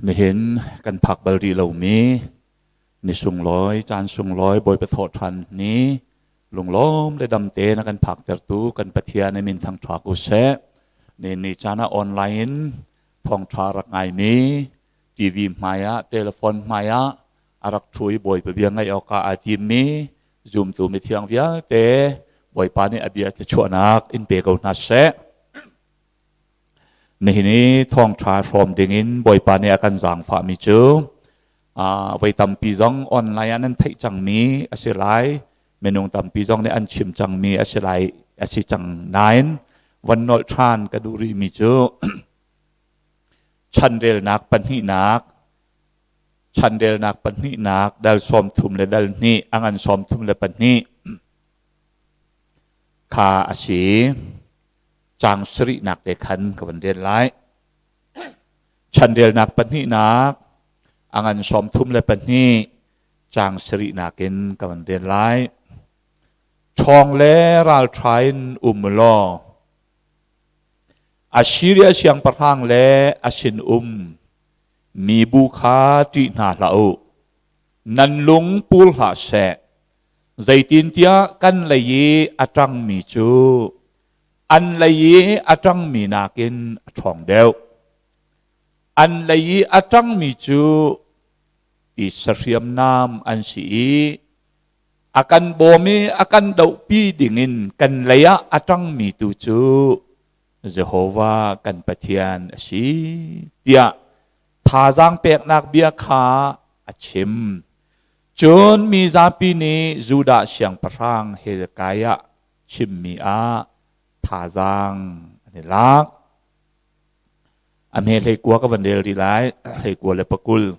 Nihin kan phak bal rih lomi ni sunglawi, caan sunglawi Bawipa thawhṭhan ni lunglawm le damte na kan phaktertu kan Pathian i min thangṭha ko seh. Nihin ni caan ah online in thawngṭha rak ngaimi TV hmai ah, telephone hmai ah a rak ṭhu i Bawipa bia ngaih awkah aa timmi zumtu mithiang vialte Bawipa nih a bia thluachuahnak in pe ko hna seh. Nihin i thawngṭha hrawm dingin Bawipa nih a kan zaangfahmi cu voi tampi zong online ah nan theih cangmi a si lai, minung tampi zong nih an chim cangmi a si lai, a si cang nain von nolh ṭhan ka duh rihmi cu chanrelnak pahnihnak chanrelnak pahnihnak dal 32 le dal hnih a ngan 32 kha a si. Caang sarihnak te khan ka van rel lai. Chanrelnak pahnihnak a ngan 32 caang sarihnak in ka van rel lai. Ṭhawng le ralṭha in um law Assyria siangpahrang le a sinum mibu kha ṭih hna hlah u. Nan lung pur hlah seh. Zeitintiah kan lei i a ṭangmi cu an lei i a ṭangmi nakin a ṭhawng deuh. An lei i a ṭangmi cu tisa hriamnam an si i a kan bawm i a kan dohpi dingin kan lei ah a ṭangmi tu cu Jehovah kan Pathian a si tiah thazaang peknak bia kha a chim. Cun mi zapi nih Judah siangpahrang Hezekiah chimmi ah thazaang an i lak. A hme 19 ka van rel rih lai, 21.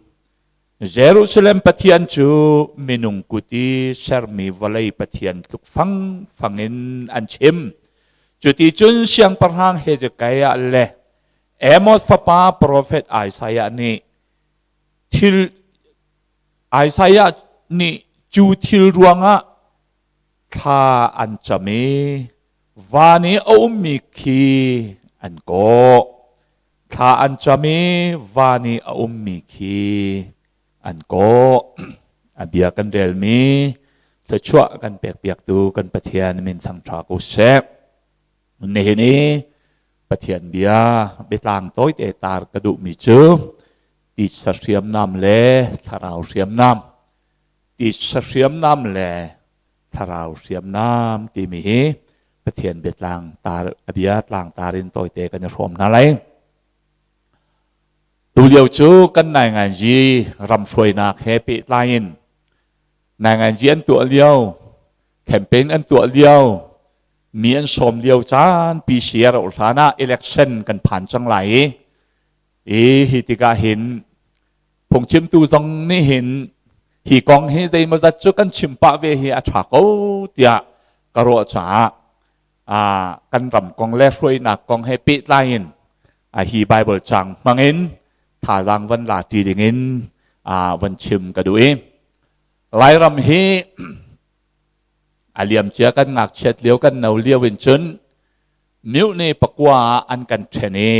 Jerusalem Pathian cu minung kut i sermi vawlei Pathian tluk fangfang in an chim. Cuti cun siangpahrang Hezekiah le Amos fapa profet Isaiah nih thil Isaiah nih cu thil ruangah thla an cam i van i a ummi khi an kawh. Thla an cam i van i a ummi khi an kawh. A bia kan relmi thluachuah kan pekpiaktu kan Pathian min thangṭha ko seh. Nihin i Pathian bia biatlang tawite tar ka duhmi cu titsa hriamnam le thlarau hriamnam titsa hriamnam le thlarau hriamnam timi hi Pathian biatlang tar a bia tlangtar in tawite kan i hrawm hna lai. Tulio cu kan nainganzi ram hruainak he pehtlai in nainganzi an tuah lio, campaign an tuah lio, mi an sawm lio caan PCR hlan ah election kan phan cang lai i i hi tikah hin phungchimtu zong nih hin hi kong hi zeimawzat cu kan chim pah ve hi a ṭha ko tiah ka ruah caah kan ram kong le hruainak kong he pehtlai in hi Bible cang hmangin thazaang van la ṭi dingin van chim ka duh i Lairam hi a liamcia kan ngakchiat lio kan no lio in cun mihne pakua ah an kan ṭhen i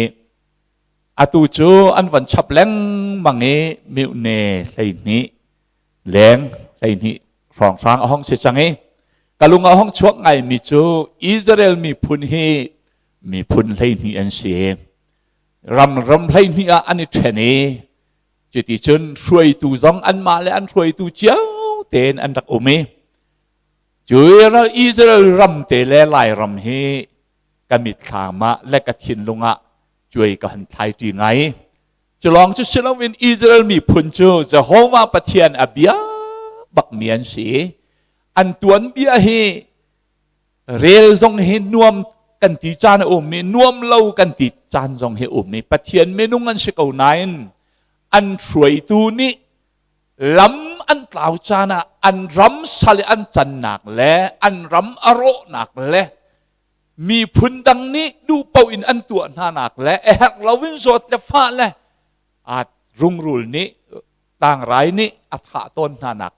Atu cu an van chap lengmang i mihne 12 leng 12 hrawnghrang a hong si cang i ka lung a hong chuak ngaimi cu Israel miphun hi miphun 12 an si. Ram ram 12 ah an i ṭhen i cuti cun hruaitu zong anmah le an hruaitu cio tein an rak um i cu Israel ram te le Lairam hi ka mitthlam ah le ka thinlung ah cuai ka han thlai ṭi ngai. Cu lawng cu si loin Israel miphun cu Jehovah Pathian a bia bakmi an si. An tuanbia hi rel zong hi nuam kan ti caan a um i nuam lo kan ti caan zong hi um i Pathian minung an si ko nain an hruaitu nih lam an tlau caan ah an ram sal i an cannak le an ram a rawhnak le miphun dang nih duh paoh in an tuah hnanak le a herh loin zawt le fah le a rungrul nih tlangrai nih a thah tawn hnanak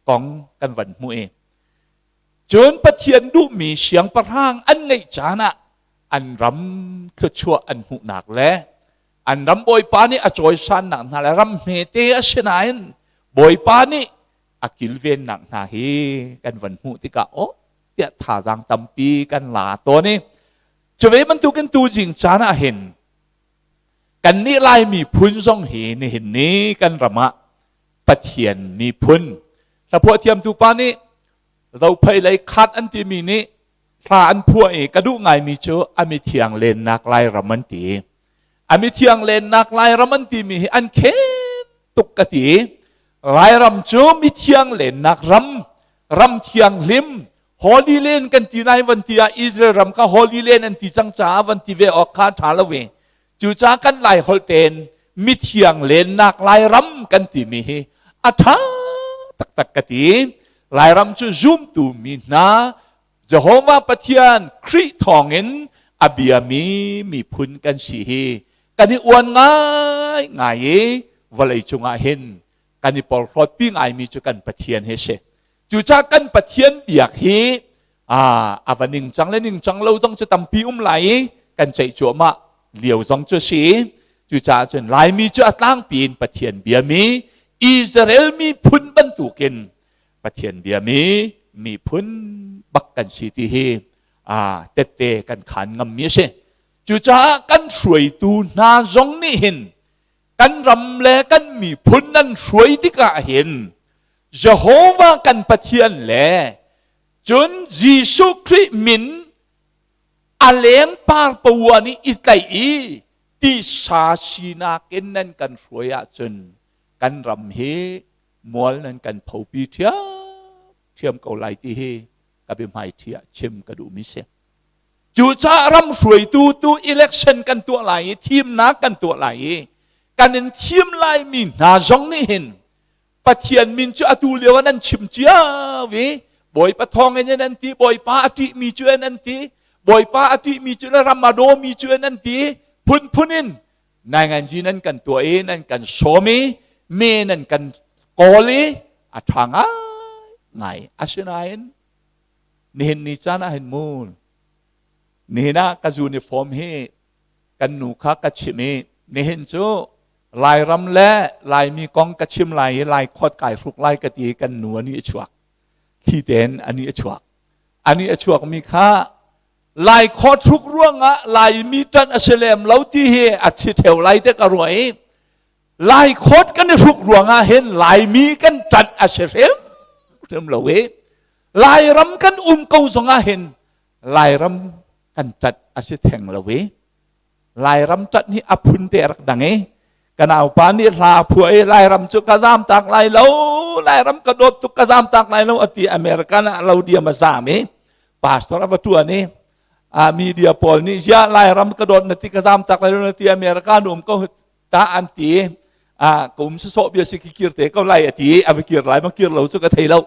kong kan van hmuh i cun Pathian duhmi siangpahrang an ngeih caan ah an ram thluachuah an hmuhnak le. An ram Bawipa nih a cawisannak hna le ram hmete a si nain Bawipa nih a kilvennak hna hi kan van hmuh tikah oh tiah thazaang tampi kan la tawn i cu ve bantukin tu zing caan ah hin kannih Lai miphun zong hi nihin ni kan ram ah Pathian miphun hlaphuah thiamtu pa nih Zophei lei khat an timi nih hla an phuah i ka duh ngaimi cu a mithiang lennak Lairam an ti. A mithiang lennak Lairam an timi hi an khen tuk ka ti. Lairam cu mithiang lennak ram, ram thianghlim, Holy Land kan ti nai van ti ah Israel ram kha Holy Land an ti cang caah van ti ve awk kha ṭha lo ve. Cucaah kan Lai holh tein mithiang lennak Lairam kan timi hi a ṭha taktak ka ti. Lairam cu zumtu mi hna Jehovah Pathian Khrih thawngin a biami miphun kan si hi kan i uan ngai ngai i vawlei cungah hin kan i porhlawtpi ngaimi cu kan Pathian hi si. Cucaah kan Pathian biak hi a va ningcang le ningcang lo zong cu tampi um lai i kan ceih cuahmah lio zong cu si. Cucaah cun Laimi cu a tlangpi in Pathian biami Israel miphun bantukin Pathian biami miphun bak kan si ti hi tette kan khan ngammi a si. Cucaah kan hruaitu hna zong nih hin kan ram le kan miphun nan hruai tikah hin Jehovah kan Pathian le cun Jesuh Khrih min a leng par paua nih i tlaih i tisa sinak in nan kan hruai ahcun kan ram hi mual nan kan phopi ṭhiamṭhiam ko lai ti hi ka biahmaiṭhi ah chim ka duhmi si. Cucaah ram hruaitu tu election kan tuah lai i thimnak kan tuah lai i kan in thim laimi hna zong nih hin Pathian min cu atu lio ah nan chim cio i Bawipa thawng in nan ti, Bawipa a ṭihmi cu an ti, Bawipa a ṭihmi cu le ram a dawmi cu an ti, phunphun in nainganzi nan kan tuah i nan kan sawm i me nan kan kawl i a ṭha ngai ngai. Asinain nihin ni caan ah hin mu nihin ah ka uniform hi kan nu kha ka chim i nihin cu Lairam le Laimi kong ka chim lai i Lai khawt kai hruk lai ka ti i kan nu ani a chuak thli tein ani a chuak ani a chuak mi kha Lai khawt hruk ruangah Laimi ṭanh a si lem lo ti hi a chi ṭheo lai te ka ruah i Lai khawt kan i hruk ruangah hin Laimi kan ṭanh a si hrim hrim lo i Lairam kan um ko zongah hin Lairam kan ṭanh a si theng lo i Lairam ṭanh hi a phun te a rak dang i ka naupa nih hla a phuah i Lairam cu ka zaam tak lai lo Lairam ka dawt tuk ka zaam tak lai lo a ti American ah lo diam a zaam i pastor a va ṭuan i a media pawl nih ziah Lairam ka dawt na ti ka zaam tak lai lo na ti America nu um ko ta an ti a ka um sawsawh bia si ki kir te ko lai a ti a va kir lai ma kir lo cu ka thei lo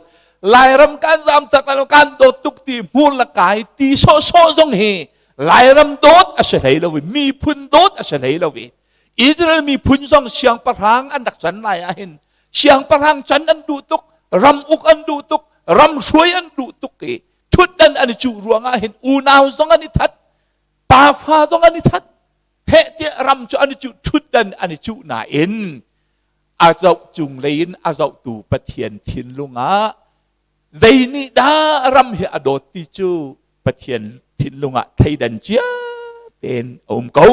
Lairam kan zam tak lo kan dawt tuk ti hmur la kai ti sawsawh zong hi Lairam dawt a si hlei lo i miphun dawt a si hlei lo i Israel miphun zong siangpahrang an rak can lai ah hin siangpahrang can an duh tuk ram uk an duh tuk ram hruai an duh tuk i thutdan an i cuh ruangah hin unau zong an i that pafa zong an i that heh tiah ram cu an i cuh ṭhutdan an i cuh nain a zoh cung lei in a zohtu Pathian thinlung ah zei nih dah ram hi a dawt ti cu Pathian thinlung ah thleidan cia tein a um ko.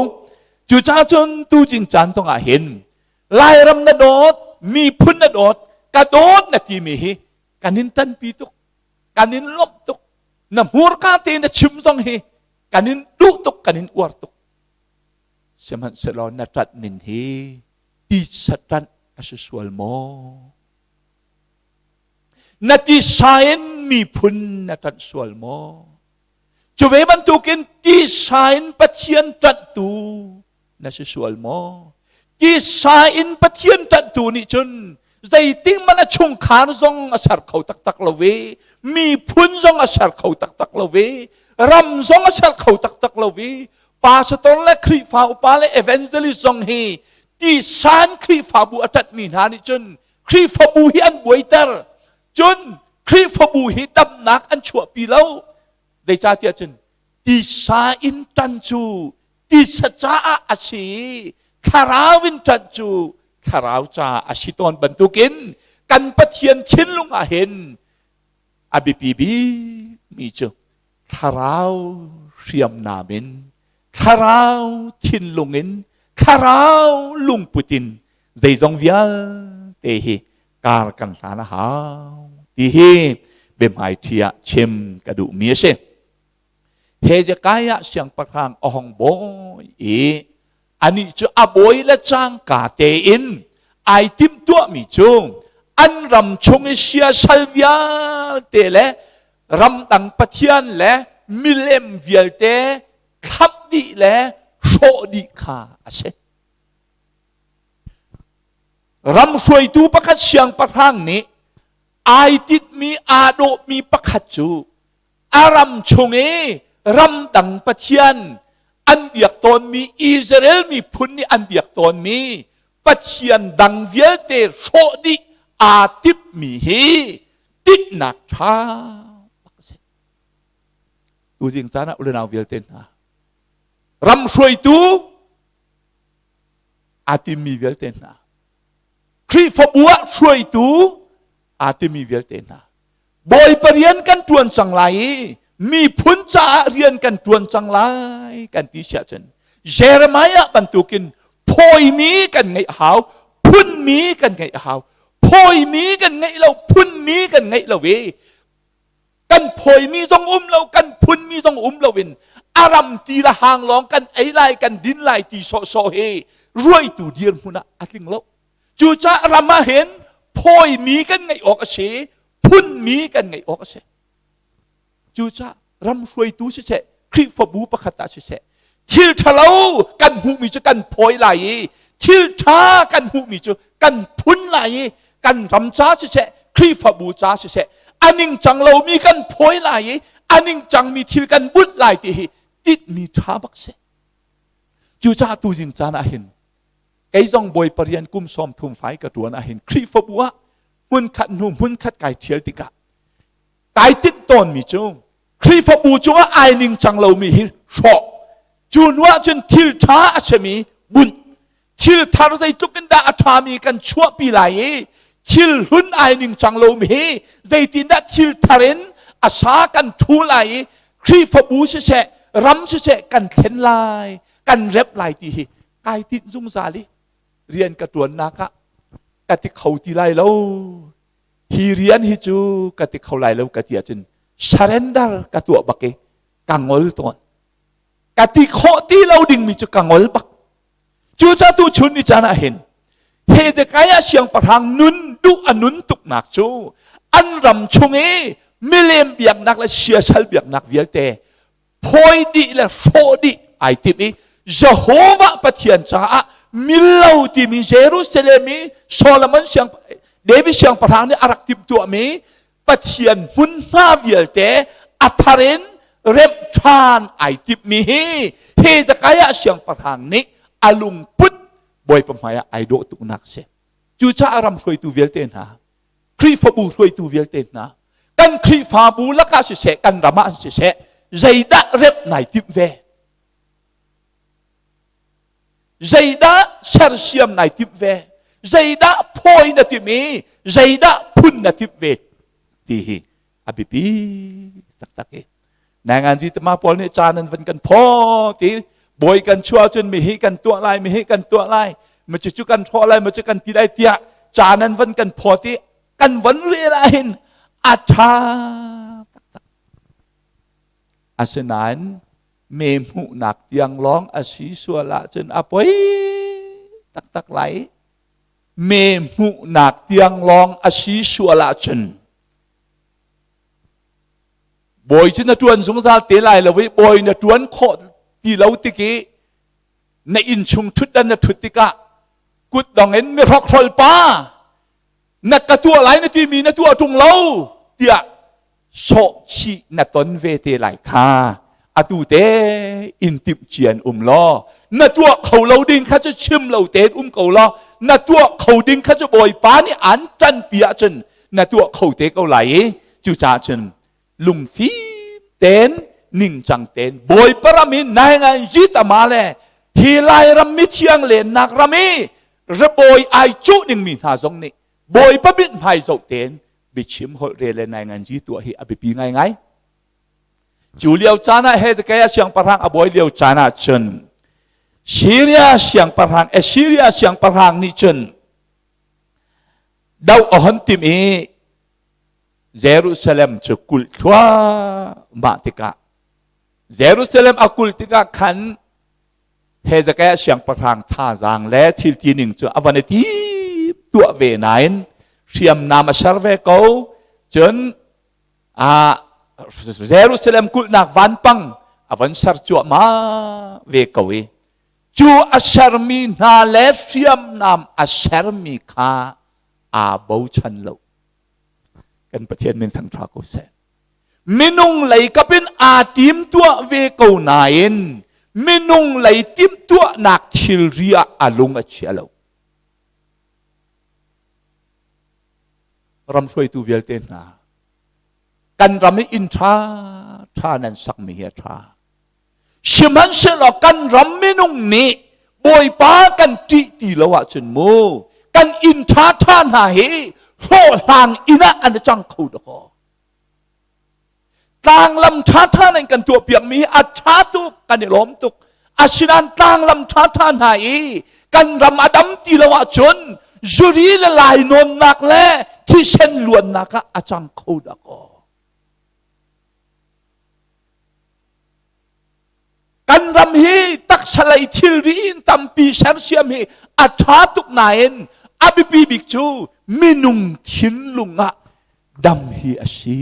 Cucaah cun tu cing caan zongah hin Lairam na dawt, miphun na dawt, ka dawt na timi hi kan in ṭanpi tuk, kan in lawmh tuk. Na hmurka te na chim zong hi kan in duh tuk kan in uar tuk sihmanhsehlaw na ṭanh ning hi tisa ṭanh a si sual maw na tisa in miphun na ṭanh sual maw cu ve bantukin tisa in Pathian ṭanhtu na si sual maw? Tisa in Pathian ṭanhtu nih cun zeitik hmanh a chungkhar zong a ser kho taktak lo ve, miphun zong a ser kho taktak lo ve, ram zong a ser kho taktak lo ve. Pastor le Khrihfa upa le evangelist zong hi tisan Khrihfabu a ṭanhmi hna nih cun Khrihfabu hi an buaiter. Cun Khrihfabu hi damnak an chuahpi lo. Zeicahtiah cun tisa in ṭan cu tisa caah a si. Thlarau in ṭanh cu thlarau ca a si tawn bantukin kan Pathian thinlung ah hin a biapi bikmi cu thlarau hriamnam in, thlarau thinlung in, thlarau lungput in zeizong vialte hi kar kan hlan a hau ti hi biahmaiṭhi ah chim ka duhmi a si. Hezekiah siangpahrang a hong bawi i anih cu a bawi le cangka tein ai timhtuahmi cu an ram chung i siasal vialte le ramdang pathian le milem vialte thlap dih le hrawh dih kha a si. Ram hruaitu pakhat siangpahrang nih ai titmi aa dawhmi pakhat cu a ram chung i ramdang pathian an biak tawnmi Israel miphun nih an biak tawnmi pathian dang vialte hrawh dih aa timhmi hi tinhnak ṭha bak a si. Tuzing caan ah ulenau vialte hna ram hruaitu aa timmi vialte hna Khrihfabu ah hruaitu aa timi vialte hna Bawipa rian kan ṭuan cang lai i miphun caah rian kan ṭuan cang lai kan ti siah cun Jeremiah bantukin phawimi kan ngeih hau, phunmi kan ngeih hau. Phawimi kan ngeih lo, phunmi kan ngeih lo i kan phawimi zong um lo, kan phunmi zong um lo in a ram ti le hang lawng kan ei lai, kan din lai ti sawhsawh hi ruaitu dirhmun ah a tling lo. Cucaah ram ah hin phawimi kan ngeih awk a si, phunmi kan ngeih awk a si. Cucaah ram hruaitu siseh, Khrihfabu pakhat ah siseh, thil ṭhalo kan hmuhmi cu kan phawi lai i thil ṭha kan hmuhmi cu kan phun lai i kan ram ca siseh, Khrihfabu ca siseh, a ningcang lomi kan phawi lai i a ningcangmi thil kan bunh lai ti hi tinhmi ṭha bak si. Cucaah tuzing caan ah hin Kei zong Bawipa rian kum 30 fai ka ṭuan ahhin Khrihfabu ah hmunkhat hnu hmunkhat kai ṭhial tikah kai tinh tawnmi cu Khrihfabu cungah ai ningcang lomi hi hrawh. Cu hnu ah cun thil ṭha a simi bunh. Thil thar zeitluk in dah a ṭhami kan chuahpi lai i thil hlun ai ningcang lomi hi zeitindah thil thar in a sa kan ṭhu lai i Khrihfabu siseh ram siseh kan thlen lai kan remh lai ti hi kai tinh zungzal i rian ka ṭuannak ah ka ti kho ti lai lo hi rian hi cu ka ti kho lai lo ka ti ahcun surrender ka tuah bak i ka ngol tawn ka ti khawh ti lo dingmi cu ka ngol bak cucaah tu chun ni caan ah hin Hezekiah siangpahrang nun duh a nun tuknak cu an ram chung i milem biaknak le siasal biaknak vialte phawi dih le hrawh dih ai timh i Jehovah Pathian caah millo timi Jerusalem i Solomon siang David siangpahrang nih a rak timhtuahmi Pathian hmunhma vialte a thar in remh ṭhan ai timhmi hi Hezekiah siangpahrang nih a lungput Bawipa hmaiah ai dawh tuknak a si. Cucaah ram hruaitu vialte hna Khrihfabu hruaitu vialte hna kan Khrihfabu lakah siseh kan ram ah siseh zeidah remh nai timh ve zeidah sersiam nai timh ve zeidah phawi na timh i zeidah phun na timh ve ti hi a biapi taktak i Nanganzi tama pawl nih caan an van kan phaw ti bawi kan chuah cun mi hi kan tuah lai mi hi kan tuah lai mi cu cu kan hrawh lai mi cu kan ti lai tiah caan an van kan phaw ti kan van rel ah hin a ṭha taktak asinain me hmuhnak tiang lawng a si sual ahcun a poi taktak lai me hmuhnak tiang lawng a si sual ahcun Bawi cu na ṭuan zungzal te lai lo i bawi na ṭuan khawh ti lo tik i na innchung ṭhutdan na ṭhut tikah kutdong in mi hrokhrol pa na ka tuah lai na timi na tuah ṭung lo tiah sawhchih na ton ve te lai kha atu te in timh cian um law na tuah kho lo ding kha cu chim lo tein um ko law na tuah kho ding kha cu Bawipa nih an ṭanpi ahcun na tuah kho te ko lai i cucaah cun lungfim ten ningcang ten Bawipa ram in nai ngai zit ama le. Hi Lairam mithiang lennak ram i rabawi ai cuh ningmi hna zong nih Bawipa mithmai zoh tein biachim holh rel le nainganzi tuah hi a biapi ngaingai. Cu lio caan ah Hezekiah siangpahrang a bawi lio caan ah cun Syria siangpahrang Assyria siangpahrang nih cun doh a hon tim i Jerusalem cu kulh thluahmah tikah Jerusalem a kulh tikah khan Hezekiah siangpahrang thazaang le thil tining cu a van i tim tuah ve nain hriamnam a ser ve ko cun Jerusalem kulhnak vanpang a van ser cuahmah ve ko i cu a sermi hna le hriamnam a sermi kha aa bochan lo. Kan Pathian min thangṭha ko seh. Minung lei kap in aa timtuah ve ko nain minung lei timhtuahnak thilri ah a lung a chia lo. Ram hruaitu vialte hna, kan ram i inn ṭha ṭha nan sakmi hi a ṭha. Sihmanhsehlaw kan ram minung nih Bawipa kan ṭih ti lo ahcun mu kan inn ṭha ṭha hna hi hlawhhlang inn ah an i cang kho dakaw. Tlanglam ṭhaṭha nan kan tuahpiakmi hi a ṭha tuk, kan i lawm tuk. Asinain tlanglam ṭhaṭha hna i kan ram a dam ti lo ahcun zuri le lainawnnak le thisen luannak ah a cang kho dah kaw. Kan ram hi taksa lei thilri in tampi sersiam hi a ṭha tuk nain a biapi bik cu minung thinlung ah dam hi a si.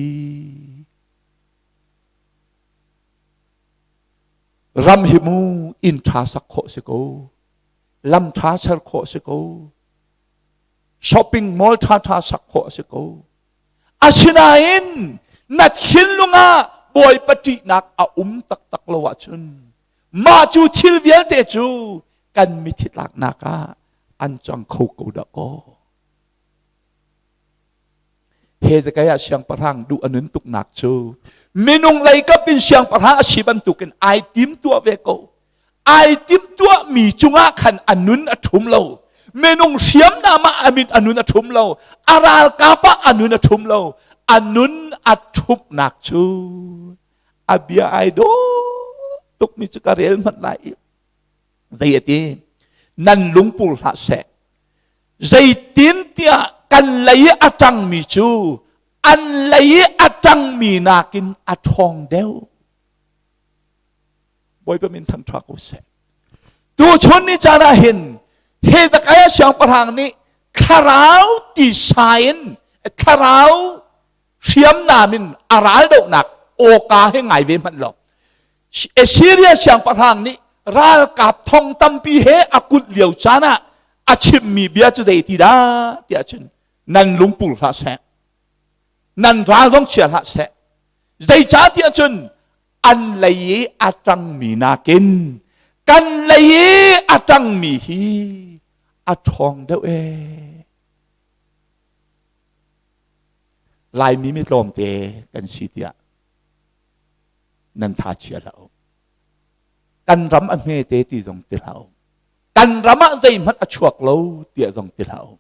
Ram hi mu inn ṭha sak khawh si ko, lam ṭha ser khawh si ko, shopping mall ṭha ṭha sak khawh si ko. Asinain na thinlung ah Bawipa ṭihnak a um taktak lo ahcun mah cu thil vialte cu kan mithi tlaknak ah an cang kho ko dah kaw. Hezekiah siangpahrang duh a nun tuknak cu minung lei kap in siangpahrang a si bantukin ai tim tuah ve ko. Ai tim tuahmi cungah khan a nun a ṭhum lo. Minung hriamnam ah a mit a nun a ṭhum lo. A ralkap ah a nun a ṭhum lo. A nun a ṭhumhnak cu a bia ai dawh tukmi cu ka rel hmanh lai i zei a ti nan lungpur hlah seh Zeitintiah kan lei i a ṭangmi cu an lei i a ṭangmi nakin a ṭhawng deuh. Bawipa min thangṭha ko seh. Tuchun ni caan ah hin Hezekiah siangpahrang nih thlarau tisa in thlarau hriamnam in a raldohnak awka he ngai ve hmanh lo. Assyria siangpahrang nih ralkap thong tampi he a kulh lio caan ah a chimmi bia cu zei ti dah tiah cun nan lungpur hlah seh nan ral zong chia hlah seh zeicahtiah cun an lei i a ṭangmi nakin kan lei i a ṭangmi hi a ṭhawng deuh ee Laimi mi tlawmte kan si tiah nan tha chia hlah u. Kan ram a hmete ti zong ti hlah u. Kan ram ah zeihmanh a chuak lo tiah zong ti hlah u.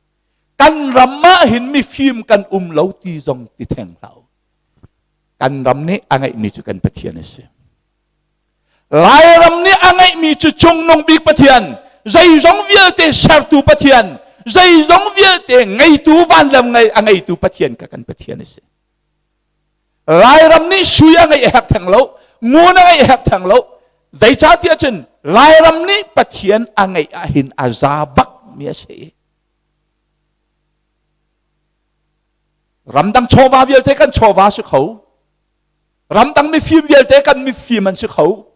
Kan ram ah hin mifim kan um lo ti zong ti theng hlah u. Kan ram nih a ngeihmi cu kan Pathian a si. Lairam nih a ngeihmi cu cungnung bik Pathian, zeizong vialte sertu Pathian, zeizong vialte ngeitu vanlam ngei a ngeitu Pathian ka kan Pathian a si. Lairam nih sui a ngeih a herh theng lo, ngun a ngeih a herh theng lo. Zeicahtiah cun Lairam nih Pathian a ngeih ahhin a za bak mi a si. Ramdang chawva vialte kan chawva si kho. Ramdang mifim vialte kan mifim an si kho.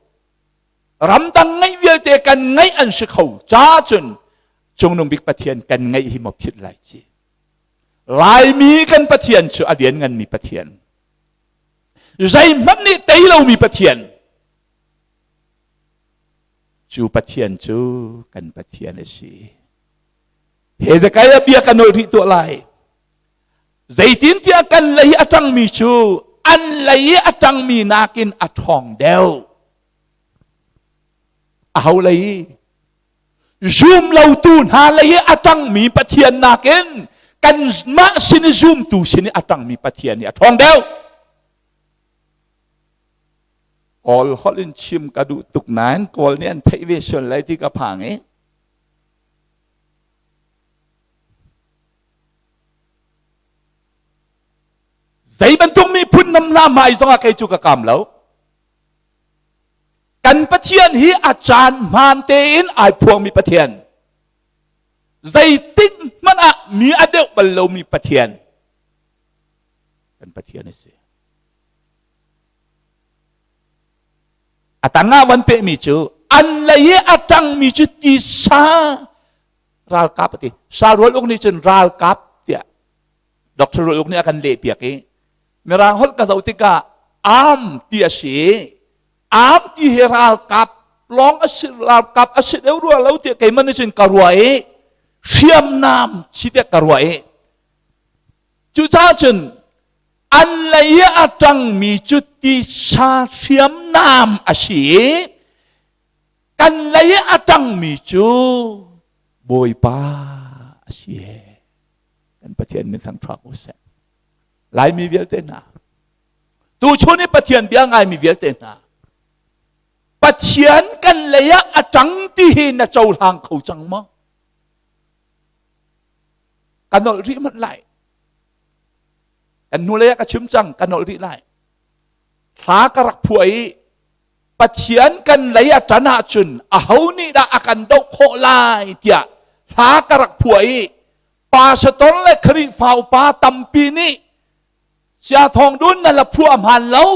Ramdang ngeih vialte kan ngeih an si kho. Ca cun Cungnung bik Pathian kan ngeih hi maw philh lai ci. Laimi kan Pathian cu a liannganmi Pathian. Zeihmanh nih tei lomi Pathian. Cu Pathian cu kan Pathian a si. Hezekiah bia ka nawl rih tuah lai. Zeitintiah kan lei a ṭangmi cu an lei i a ṭangmi nakin a ṭhawng deuh. Aho lei? Zum lotu hna lei i a ṭangmi Pathian nakin kanmah sin i zumtu sin i a ṭangmi Pathian hi a ṭhawng deuh. Kawl holh in chim ka duh tuk nain Kawl nih an theih ve sual lai ti ka phang i zei bantuk miphun nam hna hmai zongah kei cu ka kam lo. Kan Pathian hi a caan hmaan tein ai phuangmi Pathian. Zeitik hmanh ah mi a deuh bal lomi Pathian. Kan Pathian a si. A tang ah van pehmi cu an lei i a ṭangmi cu tisa ralkap a ti. Sa Rual Uk nih cun ralkap tiah Dr. Rual Uk nih a kan lehpiak i Mirang holh ka zoh tikah arm ti a si arm ti hi ralkap lawng a si ralkap a si deuh rua lo tiah keimah nih cun ka ruah i hriamnam si tiah ka ruah i cucaah cun an lei i a ṭangmi cu tisa hriamnam a si i kan lei i a ṭangmi cu Bawipa a si kan Pathian min thangṭhak u seh Laimi vialte hna tuchun i Pathian bia ngaimi vialte hna Pathian kan lei ah a ṭang ti hi na cohlang kho cang maw? Ka nolh rih hmanh lai. Kan hnulei ah ka chim cang, ka nolh rih lai. Thla ka rak phuah i Pathian kan lei a ṭan ahcun aho nih dah a kan doh khawh lai tiah hla ka rak phuah i pastor le Khrihfa upa tampi nih Sia Thawng Dun na la phuah a hmaan lo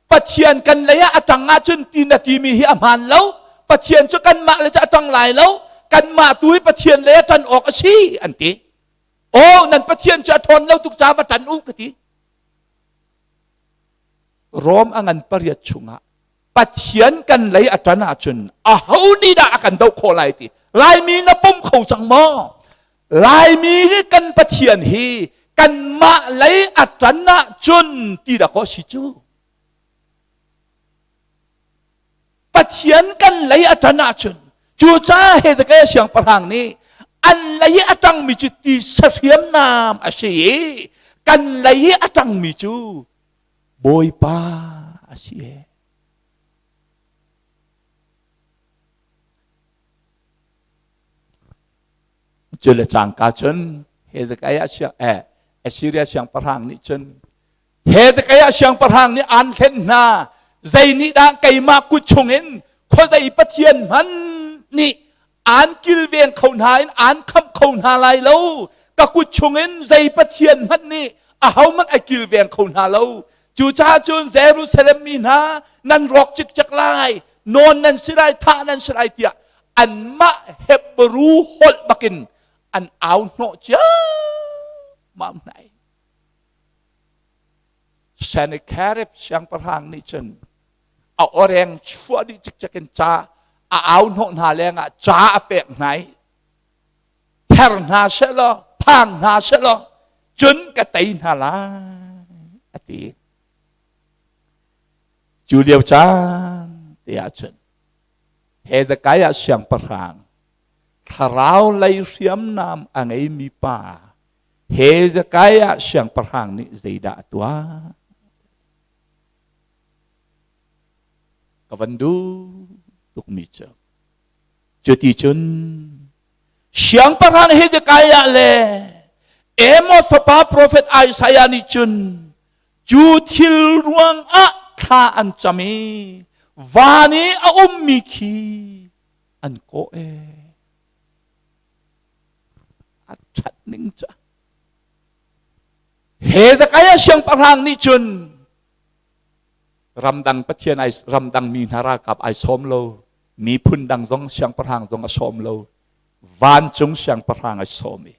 Pathian kan lei ah a ṭang ahcun ti na timi hi a hmaan lo Pathian cu kanmah le cu a ṭang lai lo kanmah tu hi Pathian lei a ṭan awk a si an ti aw nan Pathian cu a ṭhawn lo tuk ca va ṭan u ka ti Rom a ngan pariat chungah Pathian kan lei a ṭan ahcun aho nih dah a kan doh khawh lai ti Laimi na pom kho cang maw Laimi hi kan Pathian hi kanmah lei a ṭan ahcun ti dah kaw si cu Pathian kan lei a ṭan ahcun cucaah Hezekiah siangpahrang nih an lei i a ṭangmi cu ti sahriamnam a si i kan lei i a ṭangmi cu Bawipa a si e. Cu le cangka cun Hezekiah siang eh Assyria siangpahrang nih cun Hezekiah siangpahrang nih aan hlen hna zei nih dah keimah kut chungin khuazei pathian hmanh nih aan kilveng kho hna in aan khamh kho hna lai lo ka kut chungin zei pathian hmanh nih ahohmanh a kilveng kho hna lo cucaah cun Jerusalem mi hna nan rawk cikcek lai nawn nan si lai thah nan si lai tiah anmah Hebru holh bakin an au hnawh ciammam hna Sennacherib siangpahrang nih cun a oreng chuah dih cikcek in ca a au hnawh hna lengah ca a pek hna i ther hna sehlaw phang hna sehlaw cun ka tei hna lai a ti cu lio caan te ah cun Hezekiah siangpahrang thlarau lei hriamnam a ngeimi pa Hezekiah siangpahrang nih zeidah a tuah Ka van duh tukmi cu. Cuti cun siangpahrang Hezekiah le Amos fapa profet Isaiah nih cun cu thil ruangah thla an cam i van i a ummi khi an kawh e. A ṭhat ning cu. Hezekiah siangpahrang nih cun ramdang pathian ai ramdang mi hna ralkap ai sawm lo miphun dang zong siangpahrang zong a sawm lo vancung siangpahrang ai sawm i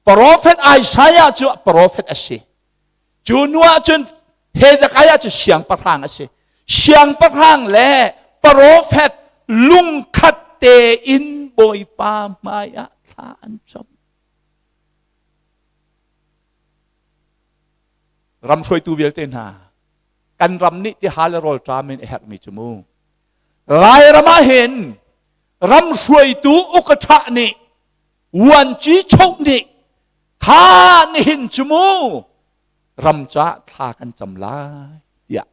profet Isaiah cu profet a si cu nu ah cun Hezekiah cu siangpahrang a si siangpahrang le profet lungkhat tein Bawipa hmai ah thla an cam Ram hruaitu vialte hna, kan ram nih tihal le rawlṭam in a herhmi cu mu. Lairam ah hin Ram hruaitu ukaṭha nih vuanci choh nih kha nihin cu mu ram ca thla kan cam lai tiah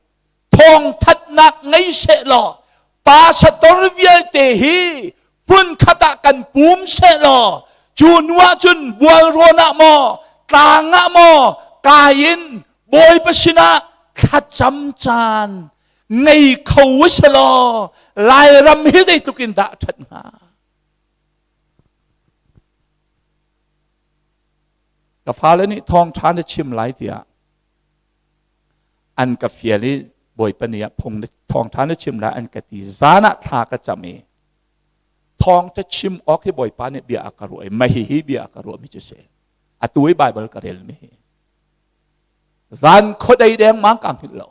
thawngthatnak ngei seh law pastor vialte hi hmunkhat ah kan pum seh law cu hnu ah cun bualrawn ah maw tlang ah maw kai in Bawipa sinah thlacam caan ngei kho seh law Lairam hi zeitluk in dah ṭhat hnga? Ka fale nih thawngṭha na chim lai tiah an ka fial i Bawipa ni ah phung na thawngṭha na chim lai an ka ti zan ah thla ka cam i thawngṭha chim awk hi Bawipa nih bia a ka ruah i mah hihi bia a ka ruahmi cu si atu i Baibal ka relmi hi zan khuadei dengmang ka hngilh lo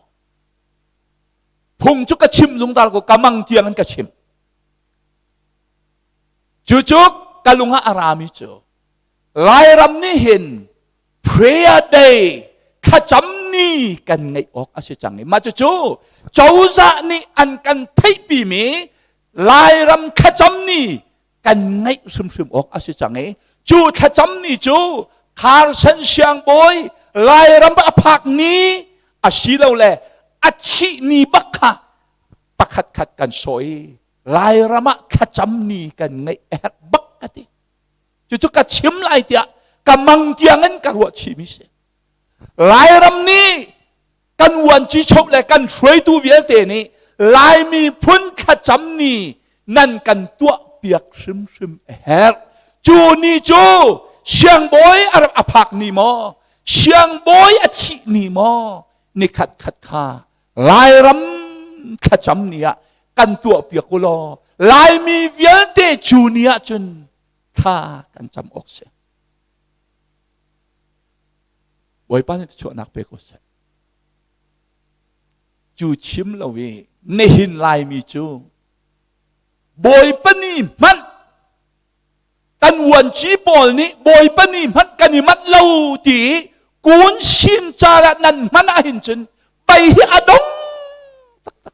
phung cu ka chim zungzal ko ka mang tiang in ka chim Cucu ka lung ah a rami cu Lairam nih hin prayer day thlacam ni kan ngeih awk a si cang i mah cucu cozah nih an kan theihpimi Lairam thlacam ni kan ngeih hrimhrim awk a si cang i cu thlacam ni cu Carson Siangbawi Lairam a phak ni asilole a thih ni bak kha pakhat khat kan sawh i Lairam ah thlacam ni kan ngeih a herh bak ka ti. Cucu ka chim lai tiah ka mang tiang in ka ruah chihmi si. Lairam nih kan uanci choh le kan hruaitu vialte nih Laimi phun thlacam ni nan kan tuah piak hrimhrim a herh. Cu ni cu siangbawi a rak a phak ni maw, siangbawi a thih ni maw, ni khat khat kha Lairam thlacam ni ah kan tuah piak u law Laimi vialte cu ni ah cun thla kan cam awk si. Bawipa nih chuahnak pe ko seh. Cu chim lo i nihin Laimi cu Bawipa ni hmanh kan vuanci pawl nih Bawipa ni hmanh kan i manh lo ti kun sin car ah nan hman ahhin cun pei hi a dong taktak.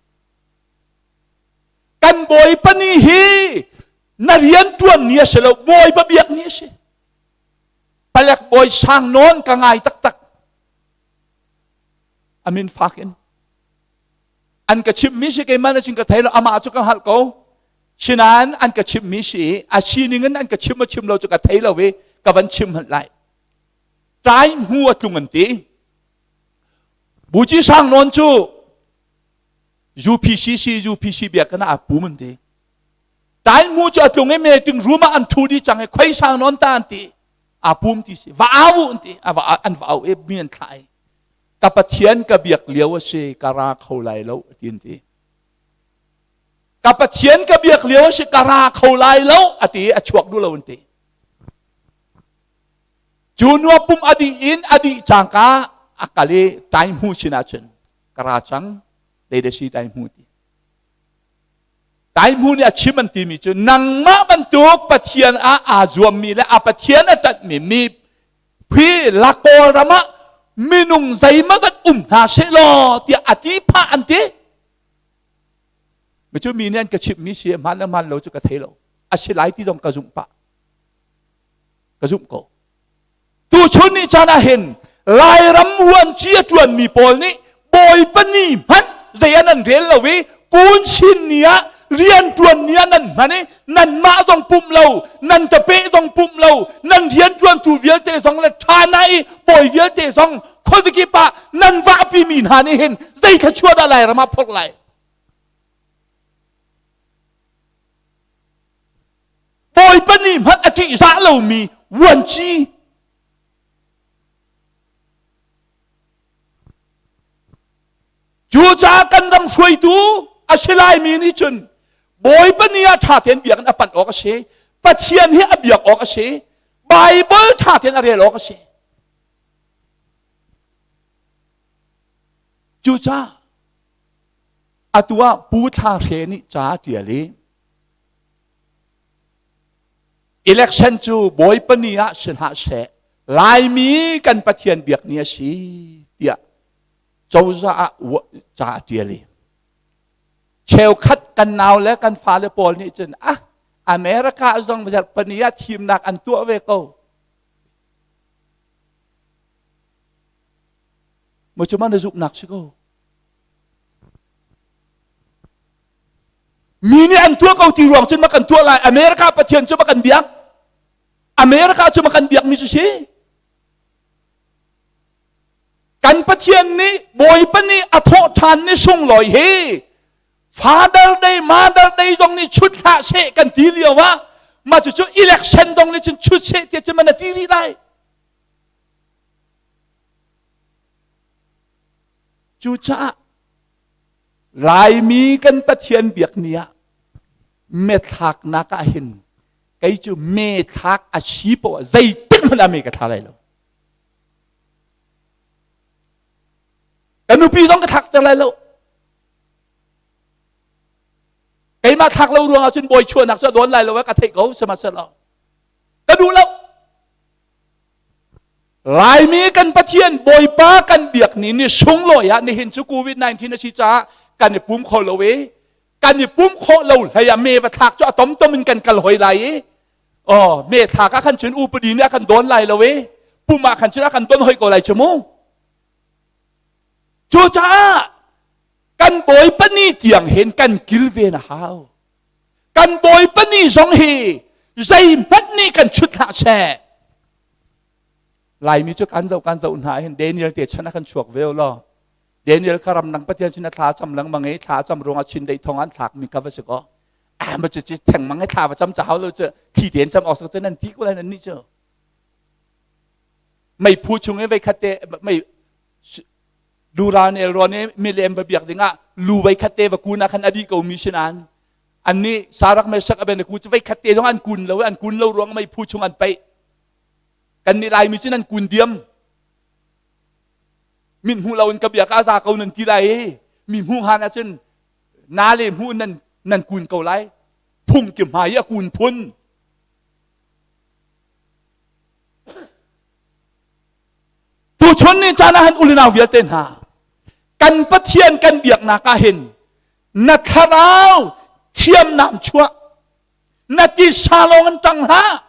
Kan Bawipa ni hi na rian tuan ni a si lo, Bawipa biak ni a si. Palek bawi sang nawn ka ngai taktak. Amin fak in. An ka chimmi si keimah na cin ka thei lo, amah cu ka hngalh ko. Sinain an ka chimhmi si a sining in an ka chim a chim lo cu ka thei lo i ka van chim hmanh lai. Tlai hmu a tlung an ti. Buci sang nawn cu UPCC UPC biakinn ah aa pum an ti. Tlai hmu cu a tlung i meeting room ah an ṭhu dih cang i khoi sang nawn ta an ti. Aa pum ti si. Va au an ti. An va au i mi an thlah i ka Pathian ka biak lio a si ka ra kho lai lo ti an ti. Ka Pathian ka biak lio a si ka ra kho lai lo a ti a chuak duh lo an ti. Cu nu pum a dih in a dih cangka a kal i tai hmu sin ahcun ka ra cang dei si tai hmu ti. Tai hmu nih a chim an timi cu nangmah bantuk Pathian ah aa zuammi le a Pathian a ṭanhmi mi hi la Kawlram ah minung zeimawzat um hna seh law tiah a ti phah an ti. Cu mi nih an ka chimhmi si hmaan le hmaan lo cu ka thei lo. A si lai ti zong ka zumh pah. Ka zumh ko. Tuchun ni caan ah hin Lairam vuanci a ṭuanmi pawl nih Bawipa ni hmanh zei ah nan rel lo i kun chin ni ah rian ṭuan ni ah nan hman i nanmah zong pumh lo nan tapeh zong pumh lo nan rian ṭuantu vialte zong le ṭha na i bawi vialte zong khuazakip ah nan vahpimi hna nih hin zei thluachuah dah Lairam ah phorh lai? Bawipa nih hmanh a ṭihzah lomi vuanci Cucaah kan ram hruaitu a si laimi nih cun Bawipa ni ah ṭha tein biakinn a panh awk a si. Pathian hi a biak awk a si. Baibal ṭha tein a rel awk a si. Cucaah atu ah Pu Thla Hre nih ca a ṭial i election cu Bawipa ni ah si hlah seh Laimi kan Pathian biak ni a si tiah cozah ah ca a ṭial i cheukhat kan nau le kan fale pawl nih cun ah. America zong zarhpani ah thimnak an tuah ve ko. Maw cu na zumhnak si ko. Mi nih an tuah ko ti ruang cun ma kan tuah lai. America Pathian cu ma kan biak. America cu ma kan biak mi cu si. Kan Pathian nih Bawipa nih a thawh ṭhan ni sunglawi hi Father Day, Mother Day zong nih chut hlah seh kan ti lio ah mah cucu election zong nih cun chut seh tiah cun man a ti rih lai. Cucaah Laimi kan Pathian biak ni ah methlaknak ah hin kei cu me thlak a si poah zeitik hmanh ah me ka thla lai lo. Ka nupi zong ka thlak ter lai lo. Keimah thlak lo ruangah cun bawi chuahnak cu a dawn lai lo ka theih ko sihmanhsehlaw ka duh lo. Laimi kan Pathian Bawipa kan biak ni ni sunglawi ah nihin cu COVID-19 a si caah kan i pum kho lo i kan i pum khawh lo hlei ah me va thlak cu a tomtom in kan kal hoi lai i oh me thlak ah khan cun upadi nih a kan dawn lai lo i pum ah khan cun a kan don hoi ko lai cu mu. Cucaah kan Bawipa ni tiang hin kan kilven a hau. Kan Bawipa ni zong hi zeihmanh nih kan chut hlah seh. Laimi cu kan zoh kan zoh hna hin Daniel te chan ah kan chuak ve law. Daniel kha ramdang Pathian sin a thla cam lengmang i thla cam ruangah chindeih thong an thlak mi kha va si kaw. Ah ma cu thengmang i thla va cam ca hau lo cu thi tein cam awk cu nan ti ko lai nan nih cu. Meiphu chung i veikhat te mei Dura nel rawn i milem va biak dingah lu veikhat te va kun ah khan a dih ko mi si nain annih Sarak Meshak Abednego cu veikhat te zong an kun lo i an kun lo ruang meiphu chung an paih. Kannih Laimi cu nan kun diam. Min hmuh lo in ka biak ah za ko nan ti lai i mi hmuh han ahcun na le hmuh nan nan kun ko lai. Phung ki hmai i a kun phun. Tuchun ni caan ah hin ulinau vialte hna kan Pathian kan biaknak ah hin na thlarau thiamnam chuah na tisa lawng in tang hlah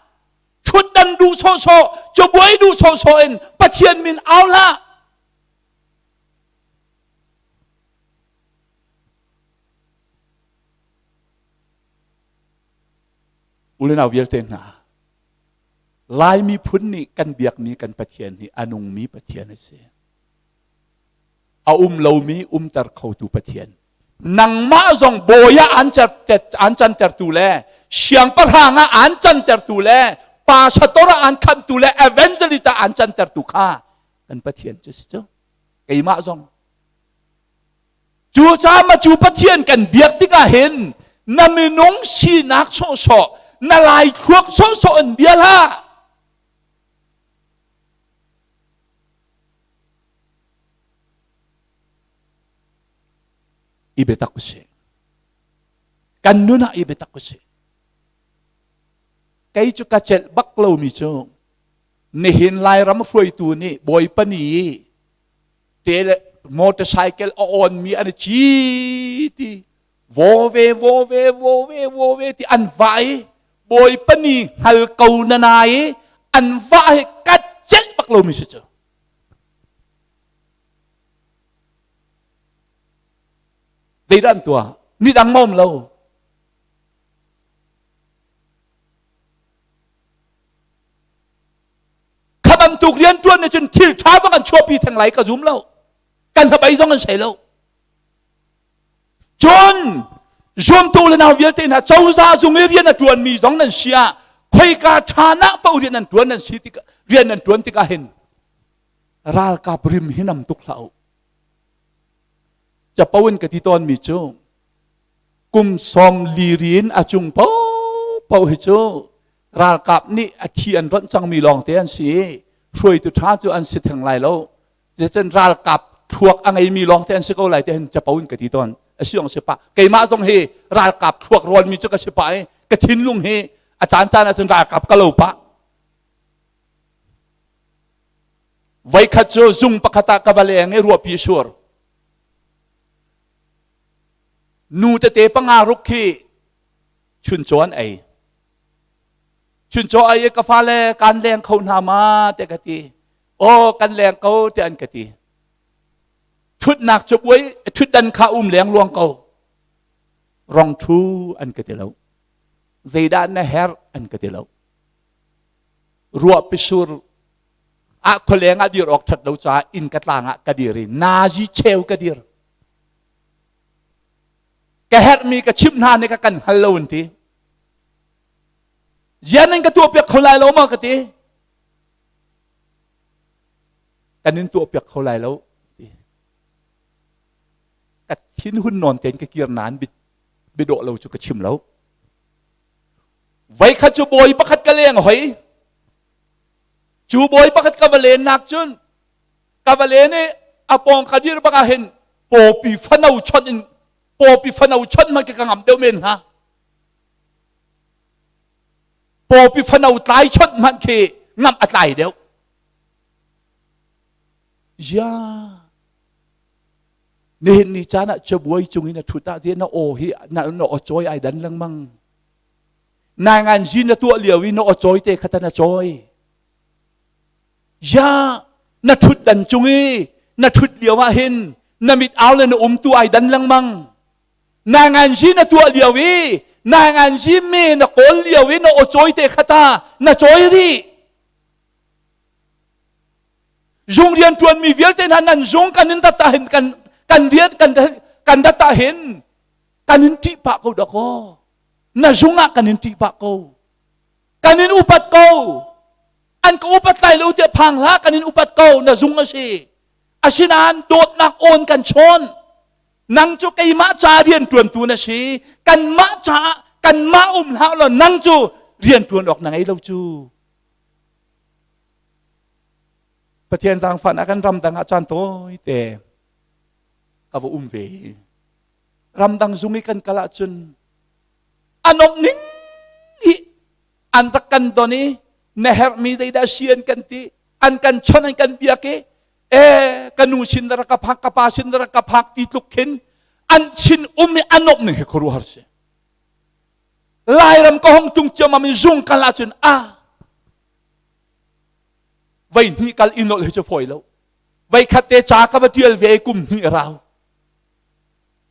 thutdan duh sawhsawh cabuai duh sawhsawh in Pathian min au hlah ulenau vialte hna Lai miphun nih kan biakmi kan Pathian hi a nungmi Pathian a si. A um lomi umter khotu Pathian. Nangmah zong bawi ah an an cantertu le siangpahrang ah an cantertu le pastor ah an khantu le evangelist ah an cantertu kha kan Pathian cu si cu. Keimah zong. Cucaah ma cu Pathian kan biak tikah hin na minung sinak sawhsawh na lai thluak sawhsawh in bia hlah. I biatak usih. Kan nun ah i biatak usih. Kei cu ka celh bak lomi cu nihin Lairam hruaitu nih Bawipa ni i tele motorcycle a on mi an ci ti vo ve vo ve vo ve vo ve ti an va i Bawipa ni hngal ko na na i an va hi ka celh bak lomi si cu. Zeidah an tuah? Ni dang ma um lo. Kha bantuk rian ṭuan nih cun thil ṭha zong an chuahpi theng lai ka zum lo. Kan hnabei zong an sei lo. Cun zuamtu le nau vialte hna cozah zung i rian a ṭuanmi zong nan si ah khoika ṭha nak paoh rian nan ṭuan nan si tik rian nan ṭuan tikah hin ralkap rim hi nam tuk hlah u. Capo in ka ti tawnmi cu kum sawm li rin a cung paohpaoh hi cu ralkap nih a thi an ronh cangmi lawngte an si i hruaitu ṭha cu an si theng lai lo. Zeicun ralkap thluak a ngeimi lawngte an si ko lai ti hin capo in ka ti tawn. A si ong si pah. Keimah zong hi ralkap thluak rawnmi cu ka si pah i ka thinlung hi a caancaan ahcun ralkap ka lo pah. Voikhat cu zung pakhat ah ka va leng i ruahpi sur. Nu tete panga ruk khi chuncaw an ei. Chuncaw ai ka fale kan leng kho hna ma te ka ti. Aw kan leng ko te an ka ti. Thutnak cu buai thutdan kha um leng luang ko. Rong thu an ka ti lo. Zeidah na herh an ka ti lo. Ruah pisur ah khualeng ah dir awk that lo caah inn ka tlang ah ka dir i nazi cheu ka dir. Ka herhmi ka chimh hna nih ka kan hngal lo an ti. Zian nan ka tuahpiak kho lai lo ma ka ti. Kan in tuahpiak kho lai lo ti. Ka thinhun nawn tein ka kir nain biadawh lo cu ka chim lo. Voikhat cu bawi pakhat ka leng hoi. Cu bawi pakhat ka va lennak cun ka va len i a pawng ka dir bak ah hin pawpi fano chawnh in pawpi fano chawnh hmanh ka ngam deuh men hnga. Pawpi fano tlai chawnh hmanh khi ngamh a tlai deuh. Ya. Nihin ni caan ah cabuai cung in a ṭhut ah na aw hi na na aw cawi ai dan lengmang. Nai ngan zi na tuah lio i na aw cawi te kha na cawi. Ya na ṭhut dan cung i na ṭhut lio ah hin na mit au le na umtu ai dan lengmang. Na ngan zi na tuah lio i na ngan zi me na kawl lio i na aw cawi te kha ta na cawi rih. Zung rian ṭuanmi vialte hna nan zung kan in rat ah hin kan kan rian kan kan rat ah hin kan in ṭih pah ko dakaw. Na zung ah kan in ṭih pah ko. Kan in upat ko. An ka upat lai lo tiah phang hlah kan in upat ko na zung a si. Asinain dawtnak awn kan chawn. Nang cu keimah ca rian ṭuantu na si. Kanmah caah kanmah um hlah law nang cu rian ṭuan awk na ngei lo cu. Pathian zaangfahnak kan ramdang ah caan tawi te ka va um ve. Ramdang zung i kan kal ahcun a nomh ning hi an rak kan don i na herhmi zeidah si an kan ti an kan chon an kan biak i e ka nu sin rak ka phak ka pa sin rak ka phak ti tluk khin an sin um i a nomh ning hi khuaruahhar si. Lairam ka hong tung ciammam in zung kal ahcun a vei hnih kal i nolh hi cu fawi lo. Vei khat te ca ka va tial ve kum hnih rau.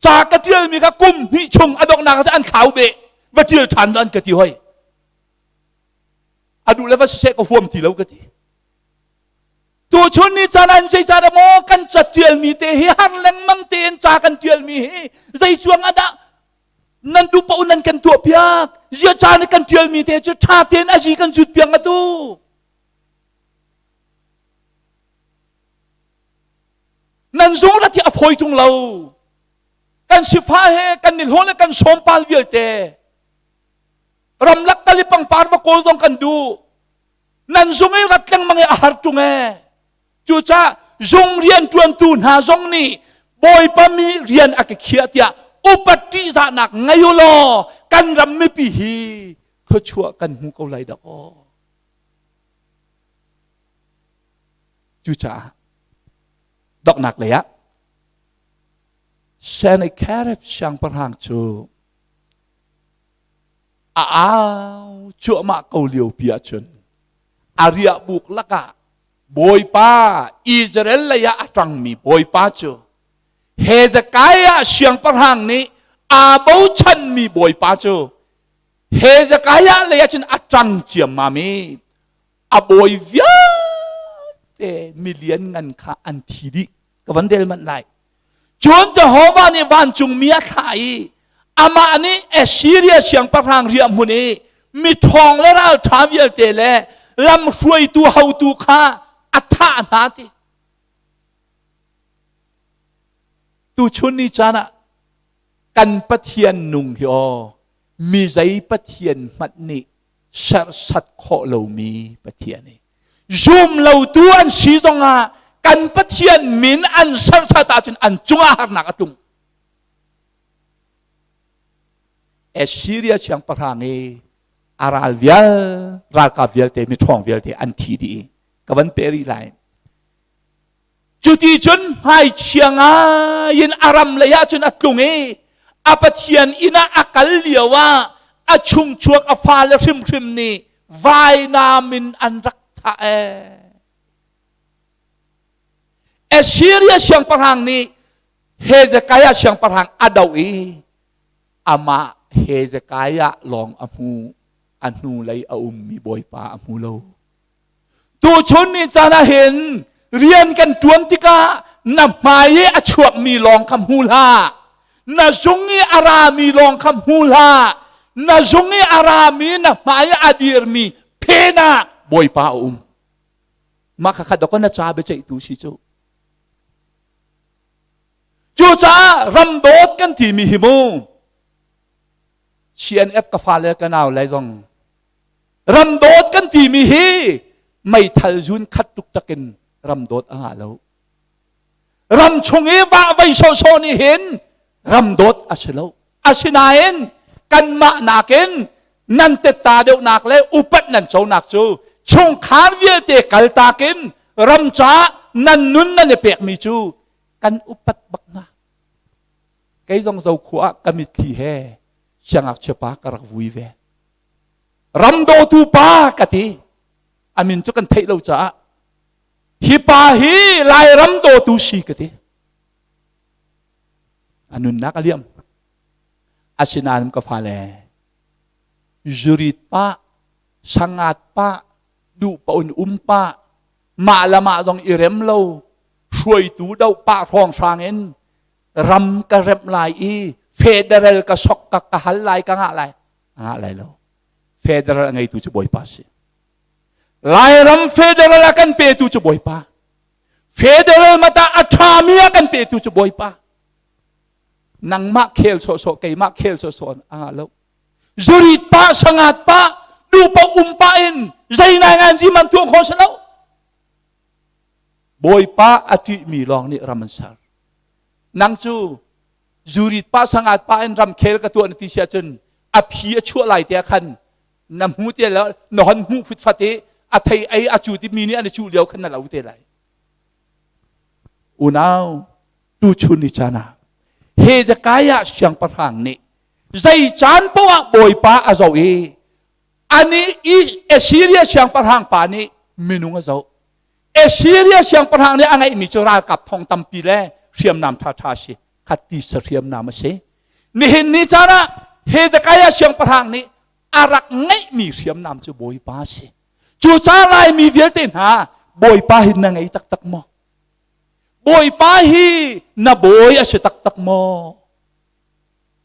Ca ka tialmi kha kum hnih chung a donghnak ah an thlau be va tial ṭhan an ka ti hoi. A duh le va siseh ka huam ti lo ka ti. Tuchun ni caan an zei caan maw kan ca tialmi te hi har lengmang tein ca kan tialmi hi zei cuang ah dah nan duh paoh nan kan tuah piak zia caan kan tialmi te cu ṭha tein a zi kan zut piak atu nan zung rat hi a fawi tung lo kan sifa he kan nihlawh le kan sawmpal vialte ramlak kal i pangpar va kawl zong kan duh nan zung i rat lengmang i a har tung e Cucaah zung rianṭuantu hna zong nih Bawipa mi rian a ka khiah tiah upat ṭihzahnak ngei u law kan ram mipi hi thluachuah kan hmu ko lai dah aw. Cucaah donghnak lei ah Sennacherib siangpahrang cu a au cuahmah ko lio pi ahcun a riahbuk lakah Bawipa Israel lei ah a ṭangmi Bawipa cu Hezekiah siangpahrang nih aa bochanmi Bawipa cu Hezekiah lei ah cun a ṭang ciammam i a bawi vialte milian ngan kha an thi dih ka van rel manh lai Cun Jehovah nih vancungmi a thlah i amah nih Assiria siangpahrang riahhmun i miṭhawng le ralṭha vialte le lamhruaitu hotu kha a thah hna ti. Tuchun ni caan ah kan Pathian nung hi aw mi zei Pathian hmanh nih serhsat khawh lomi Pathian i zum lotu an si zongah kan Pathian min an serhsat ahcun an cungah harnak a tlung. Assyria siangpahrang i a ral vial ralkap vialte miṭhawng vialte an thi dih i ka van pe rih lai. Cuti cun hmaichia ngai in a ram lei ah cun a tlung i a Pathian inn ah a kal lio ah a chungchuak a fale hrimhrim nih Vainam in an rak thah ee. Assyria siangpahrang nih Hezekiah siangpahrang a doh i amah Hezekiah lawng a hmu, a hnulei a ummi Bawipa a hmu lo. Tuchun ni caan ah hin rian kan ṭuan tikah na hmai i a chuakmi lawng kha hmu hlah. Na zung i a rami lawng kha hmu hlah. Na zung i a rami na hmai i a dirmi phen ah Bawipa a um. Mah kha kha dawk na ca biaceihtu si cu. Cucaah ram dawt kan timi hi mu CNF ka fale ka nau le zong ram dawt kan timi hi meithal zun khat tuk takin ram dawt a ngah lo. Ram chung i vah vei sawhsawh nih hin ram dawt a si lo. Asinain kanmah nakin nan tetta deuhnak le upat nan conak cu chungkhar vialte kaltak in ram caah nan nun nan i pekmi cu kan upat bak hna. Kei zong Zokhua ah ka mitthli he siangngakchia pa ka rak vui ve. Ram dawtu pa ka ti. A min cu kan theih lo caah hi pa hi Lairam dawtu si ka ti. A nunnak a liam. Asinain ka fale zurit pa, sangat pa, duh pa un um pa, mah le mah zong i rem lo, hruaitu do pah hrawnghrang in ram ka remh lai i federal ka sok ka ka hal lai ka ngah lai a ngah lai lo federal a ngeitu cu bawipa si lairam federal a kan petu cu bawipa federal mata a ṭhami a kan petu cu bawipa nangmah khel sawhsawh keimah khel sawhsawh a ngah lo zurit pa sangat pa dupa um pa in zei nai ngan zi man tuah kho si lo Bawipa a ṭihmi lawng nih ram an ser. Nang cu zurit pa sangat pa in ramkhel ka tuah na ti si ahcun a phi a chuah lai te ah khan na hmu te la na hon hmuh futfat i a thei ei a cu ti mi nih an i cuh lio khan na lo te lai. Unau tuchun ni caan ah Hezekiah siangpahrang nih zei caan poah ah Bawipa a zoh i ani i Assyria siangpahrang pa nih minung a zoh. Assyria siangpahrang nih a ngeihmi cu ralkap thong tampi le hriamnam ṭhaṭha a si. Khat tisa hriamnam a si. Nihin ni caan ah Hezekiah siangpahrang nih a rak ngeihmi hriamnam cu Bawipa a si. Cucaah Laimi vialte hna Bawipa hi na ngei taktak maw? Bawipa hi na bawi a si taktak maw?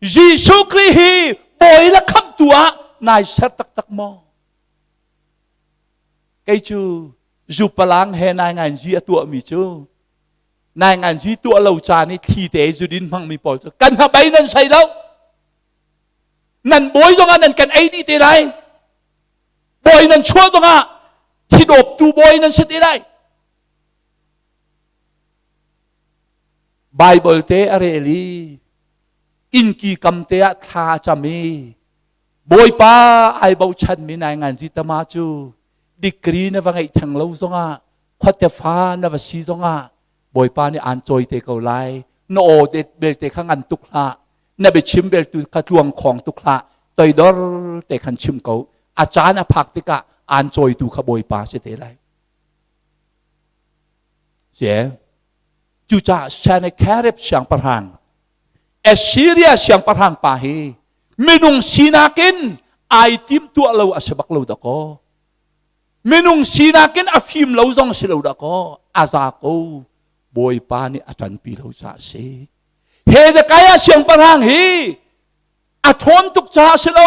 Jesuh Khrih hi bawi le khamhtu ah nai ser taktak maw? Kei cu zupalang he nainganzi a tuahmi cu nainganzi tuah lo caan i thli te zudin hmangmi pawl cu kan hnabei nan sei lo. Nan bawi zongah nan kan ei dih te lai. Bawi nan chuah zongah thidawptu bawi nan si te lai. Bible te a rel i innki kam te ah thla a cam i Bawipa ai bochanmi nai nganzi tama cu degree na va ngeih theng lo zongah khuate fa na va si zongah Bawipa nih aan cawi te ko lai na aw belte kha ngan tuk hlah na biachim beltu kha tluang khawng tuk hlah toidor te khan chim ko a caan a phak tikah aan cawitu kha Bawipa si te lai Sie cucaah Sennacherib siangpahrang Assyria siangpahrang pa hi minung sinak in ai tim tuah lo a si bak lo dakaw. Minung sinak in a fim lo zong si lo dakaw. A za ko. Bawipa nih a ṭanpi lo caah si. Hezekiah siangpahrang hi a ṭhawn tuk caah a si lo,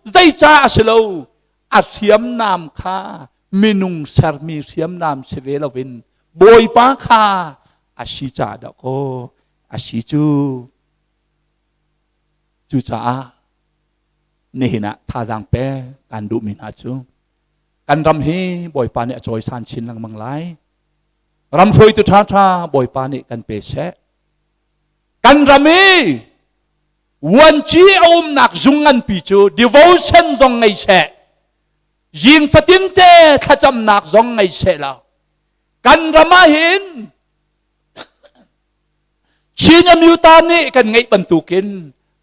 zei caah a si lo. A hriamnam kha minung sermi hriamnam si ve loin Bawipa kha a si caah dakaw a si cu. Cucaah nihin ah thazaang pek kan duhmi hna cu kan ram hi Bawipa nih a cawisan chin lengmang lai. Ram hruaitu ṭhaṭha Bawipa nih kan pe seh. Kan ram i vuanci a umnak zung nganpi cu devotion zong ngei seh. Zing fatin te thlacamnak zong ngei seh law kan ram ah hin Chin Amyuta nih kan ngeih bantukin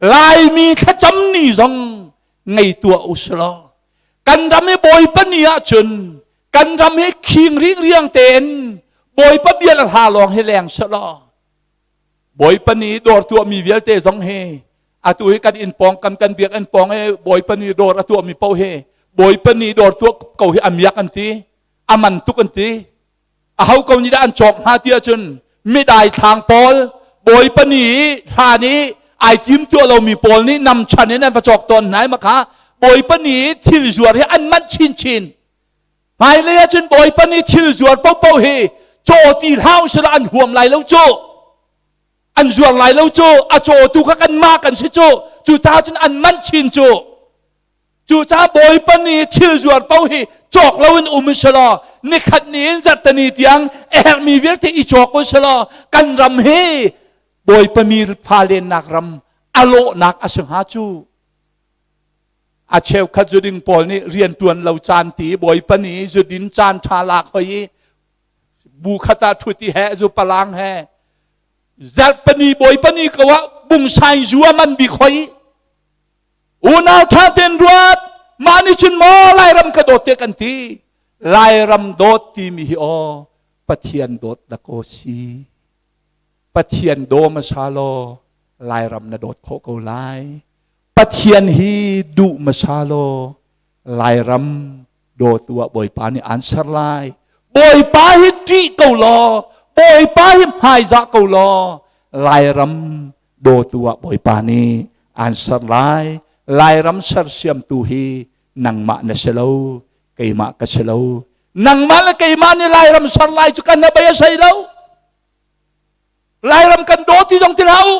Laimi thlacam ni zong ngei tuah u law. Kan ram i Bawipa ni ahcun kan ram hi khing ringriang tein Bawipa bia le hla lawng hi leng selaw Bawipa ni dawr tuahmi vialte zong hi atu hi kan inn pawng kan kan biakinn pawng i Bawipa ni dawr a tuahmi paoh hi Bawipa ni dawr tuah ko hi a miak an ti, a man tuk an ti. Aho ko nih dah an cawk hnga ti ahcun midai thlang pawl Bawipa ni hlan i ai tim tuah lomi pawl nih nam chan in an va cawk tawn hna i makha Bawipa ni thil zuar hi an manh chinchin. Hmailei ahcun Bawipa nih thil zuar paohpaoh hi caw ti hlah usila an huam lai lo cu. An zuar lai lo cu. A cawtu kha kanmah kan si cu. Cucaah cun an manh chin cu. Cucaah Bawipa nih thil zuar paoh hi cawk loin um usulaw nikhat ni in zarhteni tiang a herhmi vialte i cawk usulaw kan ram hi Bawipa mi fa lennak ram a lawhnak a si hnga cu. A cheukhat zuding pawl nih rianṭuan lo caan ti Bawipa nih zudin caan ṭha lak hoi i bu khat ah ṭhut i he zu palang he zarhpani Bawipa ni ko ah bungsain zu a man bik hoi. Unau ṭha tein ruat, mah nih cun maw Lairam ka dawt te kan ti. Lairam dawt timi hi aw Pathian dawt dak aw si. Pathian daw hmasa law Lairam na dawt khawh ko lai. Pathian hi duh hmasa law Lairam dawtu ah Bawipa nih aan ser lai. Bawipa hi ṭih ko law, Bawipa hi hmaizah ko law, Lairam dawtu ah Bawipa nih aan ser lai. Lairam sersiamtu hi nangmah na si lo, keimah ka si lo. Nangmah le keimah nih Lairam ser lai cu kan bei a sei lo. Lairam kan daw ti zong ti hlah u.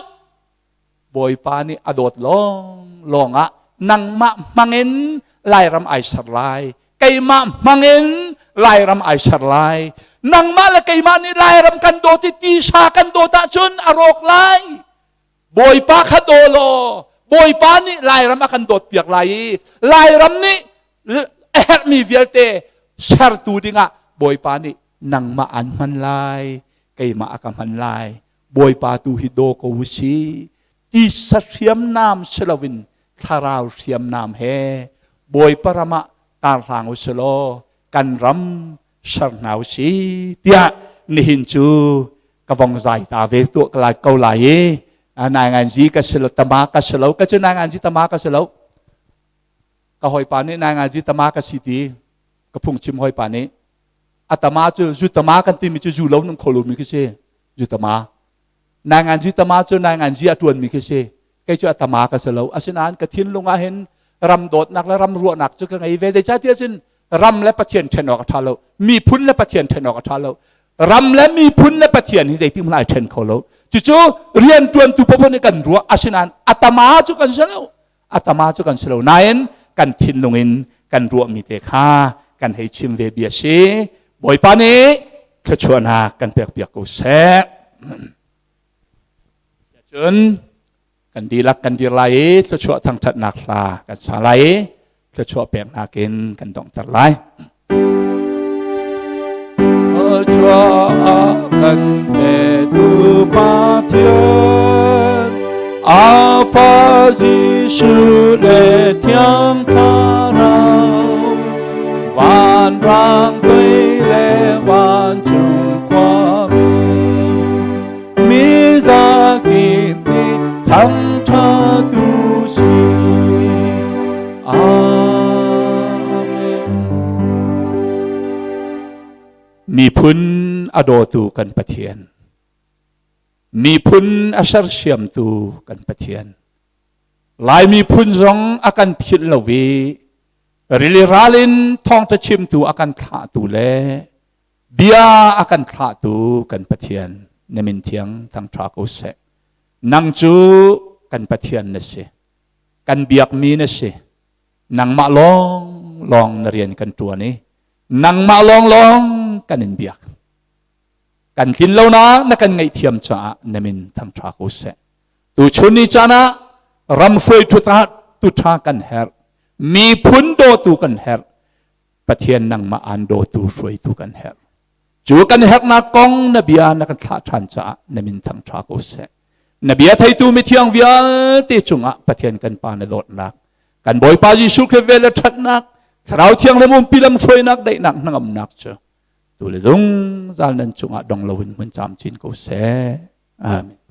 Bawipa nih a dawt lawng lawng ah nangmah hmangin Lairam ai ser lai. Keimah hmangin Lairam ai ser lai. Nangmah le keimah nih Lairam kan dawt i tisa kan dawt ahcun a rawk lai. Bawipa kha daw law Bawipa nih Lairam a kan dawt piak lai i Lairam nih a herhmi vialte sertu dingah Bawipa nih nangmah an hman lai, keimah a ka hman lai. Bawipa tu hi daw ko u si. Tisa hriamnam si loin thlarau hriamnam he Bawipa ram ah karhlang u si law kan ram ser hna u si tiah nihin cu ka vong zai ta ve tuah ka lai ko lai i nai ngan zi ka si lo tama ka si lo ka cu nai ngan zi tama ka si lo ka hawipa nih nai ngan zi tama ka si ti ka phungchim hawipa nih a tama cu zu tama kan timi cu zu lo nung kho lomi khi si zu tama naingan zi tama cu naingan zi a tuanmi khi si kei cu a tama ka si lo asinain ka thinlung ah hin ram dawtnak le ram ruahnak cu ka ngei ve zeicahtiah cun ram le Pathian ṭhen awk a ṭha lo miphun le Pathian ṭhen awk a ṭha lo ram le miphun le Pathian hi zeitik hmanh ai ṭhen kho lo cucu rianṭuantu paoh nih kan ruah asinain a tama cu kan si lo a tama cu kan si lo nain kan thinlung in kan ruahmi te kha kan hei chim ve bia si Bawipa nih thluachuahnak kan pekpiak ko seh. Cun kan dihlak kan dir lai i thluachuah thangṭhatnak hla kan sa lai i thluachuah peknak in kan donghter lai. Thluachuah kan petu Pathian, a fa Jesuh le Thiang Thlarau, vanrang tui le vancung khuami, mi zakip nih thangṭhat u sih. Amen. Miphun a dawtu kan Pathian. Miphun a sersiamtu kan Pathian. Lai miphun zong a kan philh lo i rili ral in thawngtha chimtu a kan thlahtu le bia a kan thlahtu kan Pathian na min thiang thangṭha ko seh. Nang cu kan Pathian na si. Kan biakmi na si. Nangmah lawng lawng na rian kan ṭuan i nangmah lawng lawng kan in biak. Kan tlin lonak na kan ngaihthiam caah na min thangṭha ko seh. Tuchun ni caan ah ram hruaitu tu ṭha kan herh. Miphun dawtu kan herh. Pathian nangmah aan dawtu hruaitu kan herh. Cu kan herhnak kong na bia na kan thlah ṭhan caah na min thangṭha ko seh. Na bia theitu mithiang vialte cungah Pathian kan Pa na dawtnak, kan Bawipa Jesuh Khrist vel le ṭhatnak, Thlarau Thianghlim umpi lamhruainak daihnak hnangamnak cu tu le zungzal nan cungah dong loin hmun camcin ko seh. Amen.